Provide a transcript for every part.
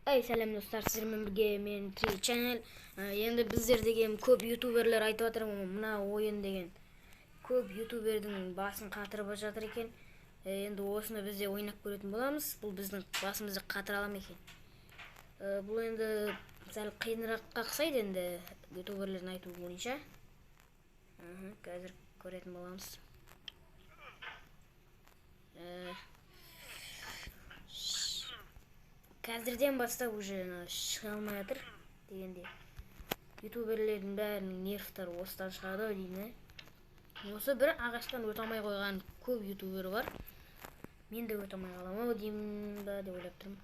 Эй, сәлем достар, сіздермен бірге мен Три Channel. Енді біздер деген көп ютуберлер айтып жатыр, мына ойын деген көп ютубердің басын қатырып жатыр екен. Енді осыны біз де ойнап көретін боламыз. Бұл біздің басымызды қатыра ала ма екен? Бұл енді сәл қиыныраққа ұқсайды енді ютуберлердің айтуы бойынша. Қазір көретін боламыз. Қазірден бастап уже шыға алмай жатыр дегенде. Ютуберлердің бәрінің нервтары осыдан шығады ау деймін. Осы бір ағаштан өте алмай қойған көп ютубер бар. Мен де өте алмай қаламын ау деймін ба деп ойлап тұрмын.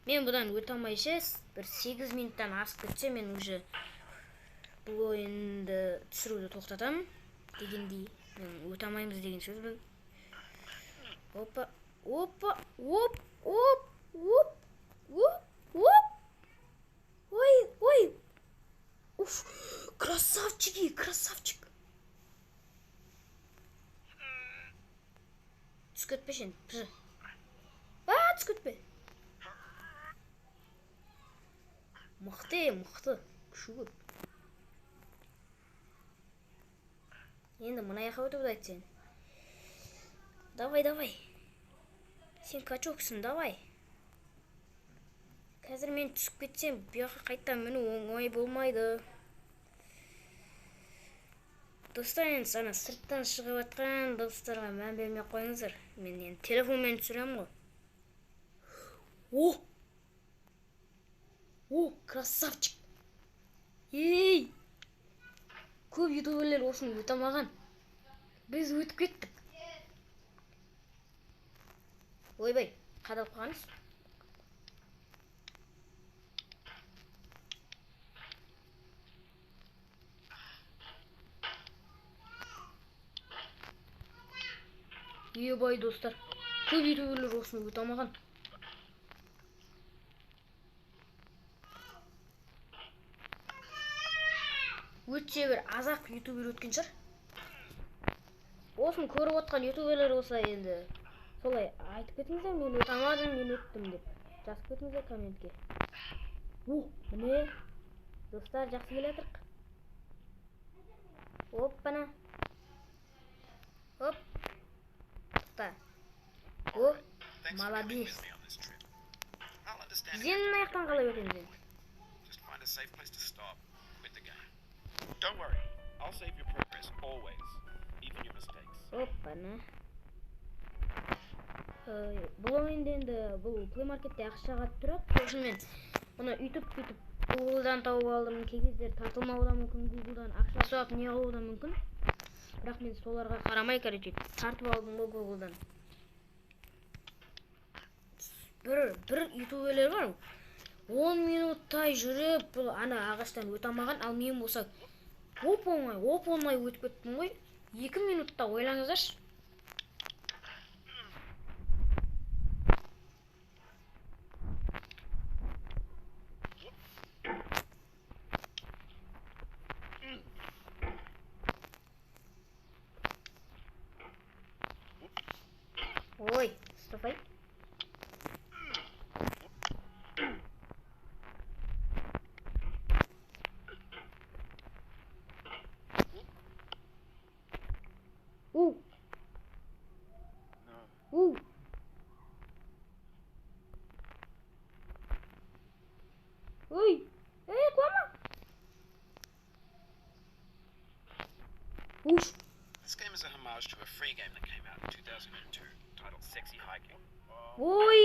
Мен бұдан өте алмай ше, бір 8 минуттан асып кетсе, мен уже бұл ойынды түсіруді тоқтатамын дегендей. Мен өте алмаймыз деген сөз бұл. Опа, опа, оп, оп, оп, оп, оп. Ой, ой. Уф, красавчики, красавчик. Түсіп кетпе сен, пж. А, түсіп кетпе. Мықты, мықты, күші көп. Енді мына жаққа өтіп айт сен. Давай, давай. Сен качоксың, давай. Қазір мен түсіп кетсем, бұл жаққа қайта міну оңай болмайды. Достар, енді ана сырттан шығып жатқан дыбыстарға мән бермей қойыңыздар. Мен енді телефонмен түсіремін ғой. О! О, красавчик! Ей! Көп ютуберлер осыны өте алмаған. Біз өтіп кеттік. Ойбай, қадалып қалғанбыз. Ебай, достар, көп ютуберлер осыны өте алмаған. Өтсе бір аз-ақ ютубер өткен шығар. Осыны көріп отқан ютуберлер болса енді солай айтып кетіңіздер, мен өте алмадым, мен өттім деп жазып кетіңіздер комментке. О, міне достар, жақсы келе жатырық. Оппана. Оп. Тоқта. О, молодец. Біз енді мына жақтан қалай өтеміз енді? Don't worry, I'll save your progress always, even your mistakes. Оппана. Бұл ойында енді бұл Play Marketте ақшаға тұрады. Сол үшін мен бұны үйтіп-бүйтіп Google'дан тауып алдым. Кей кездері тартылмауы да мүмкін, Google'дан ақша сұрап не қылуы да мүмкін. Бірақ мен соларға қарамай, короче, тартып алдым ғой Google'дан. Бір ютуберлер бар. 10 минуттай жүріп бұл ана ағаштан өте алмаған, ал мен болса оп-оңай, оп-оңай өтіп кеттім ғой. 2 минутта ойлаңыздаршы. Ой, ұстасай. У. У. Ой, эй, құлама. Уф. This game is a homage to a free game that came out in 2002 titled Sexy Hiking. Ой,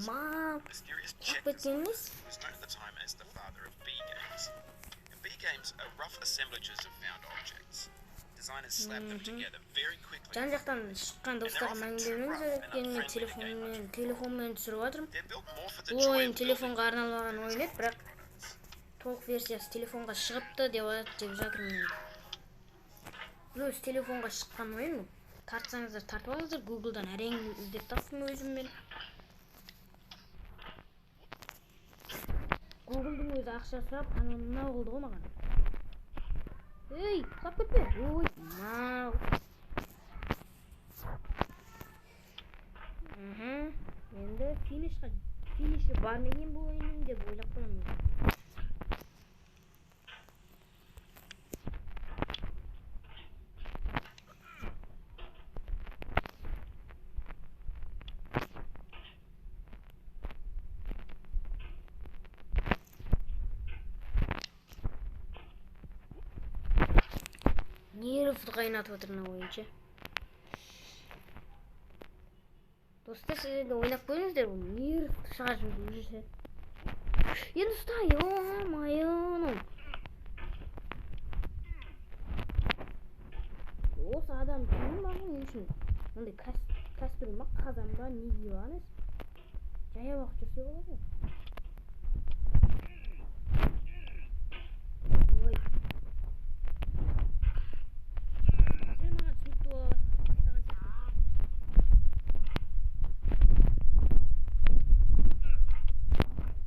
мам. Mysterious Құлап Czech кеткен емес. was known at the time as the father of B games. And B games are rough assemblages of found objects. Designers slap them together very quickly. Жан жақтан шыққан дыбыстарға мән бермеңіздер, өйткені мен телефонмен түсіріп жатырмын. They're built more for the Бұл joy ойын of building телефонға арналған ойын еді, бірақ толық версиясы телефонға шығыпты деп жатырмын енді. Өз телефонға шыққан ойын бұл. Тартсаңыздар тартып алыңыздар, Google'дан әрең іздеп таптым өзім мен. Google'дың өзі ақша сұрап, анау мынау қылды ғой маған. Ей, құлап кетпе. Ой, мынау. Енді Финиші бар ма екен бұл ойынның деп ойлап қоямын. Нервті қайнатып отыр мына ойыншы. Достар, сіздер де ойнап көріңіздер, бұл нервті шығарып жіберді. Енді ұста, ё-моё. Осы адам кім маған не үшін? Мындай кастрюль ма, қазан ба, не киіп алған есі? Жаяу ақ жүрсе болады ғой. Ой. Сәл маған түсінікті бола бастаған сияқты.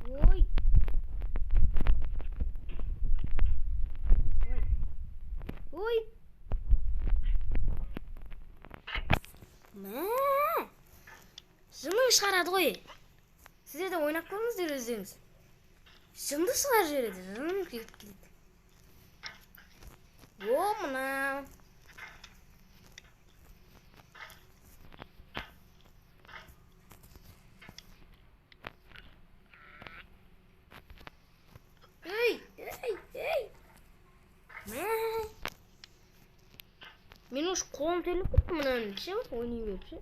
Ой. Ой. Ой. Мә. Жының шығарады ғой. Сіздер де ойнап көріңіздер өздеріңіз. Жынды шығарып жібереді, жының кетіп кетеді. О, мынау. Ей, ей, ей. Мә. Мен уж қолым теріліп кетті мынаны ше, ойнай беріп ше.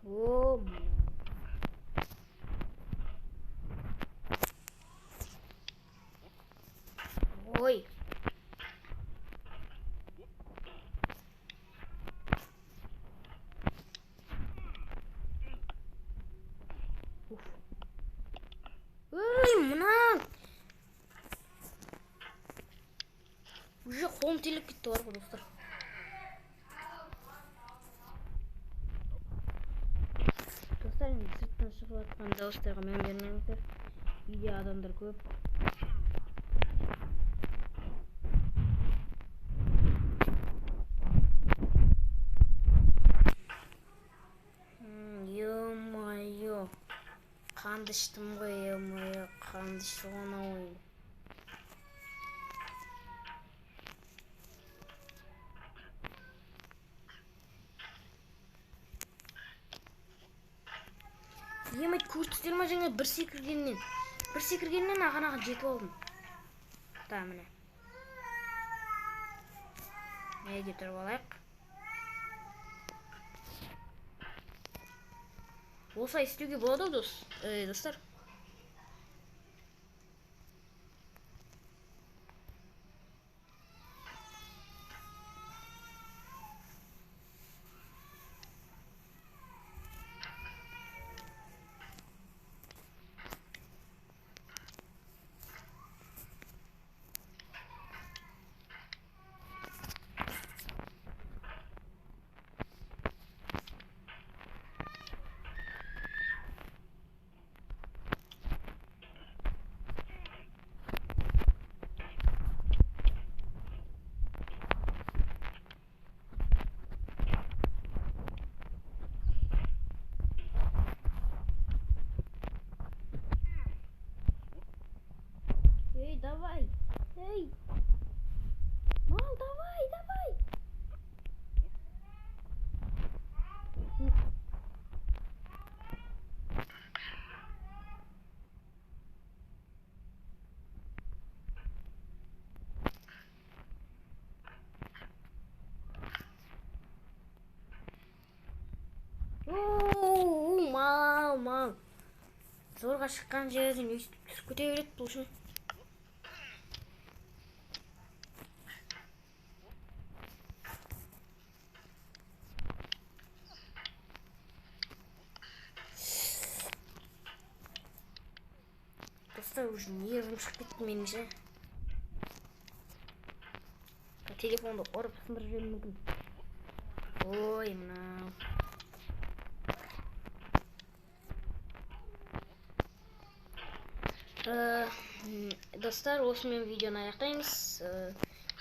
О, мынау. Ой. Уф. Ой, мына. Уже қолым теріліп кетті бар ғой, достар. Достар, енді сырттан шығып жатқан дауыстарға мән бермеңіздер. Үйде адамдар көп. Ё-моё. Қанды іштім ғой, ё-моё, қанды ішті ғой анау ойын. Емайт, көрдіңіздер ма жаңа бір секіргеннен? Бір секіргеннен ағанаға жетіп алдым. Та, міне. Неге тұрып алайық? Осылай істеуге болады ау, достар. Эй, давай! Эй! Мал, давай, давай! Ух. Оу, мал, мал. Зорға шыққан жерден өйстіп түсіп кете береді бұл үшін. Достар, уже нервім шығып кетті менің ше. Телефонды ұрып сындырып жіберуім мүмкін. Ой, мынау. Достар, осымен видеоны аяқтаймыз.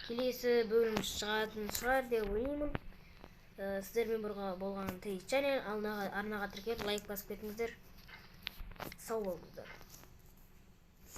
Келесі бөлім шығатын шығар деп ойлаймын. Сіздермен бірге болған Три Channel. Арнаға тіркеліп, лайк басып кетіңіздер. Сау болыңыздар.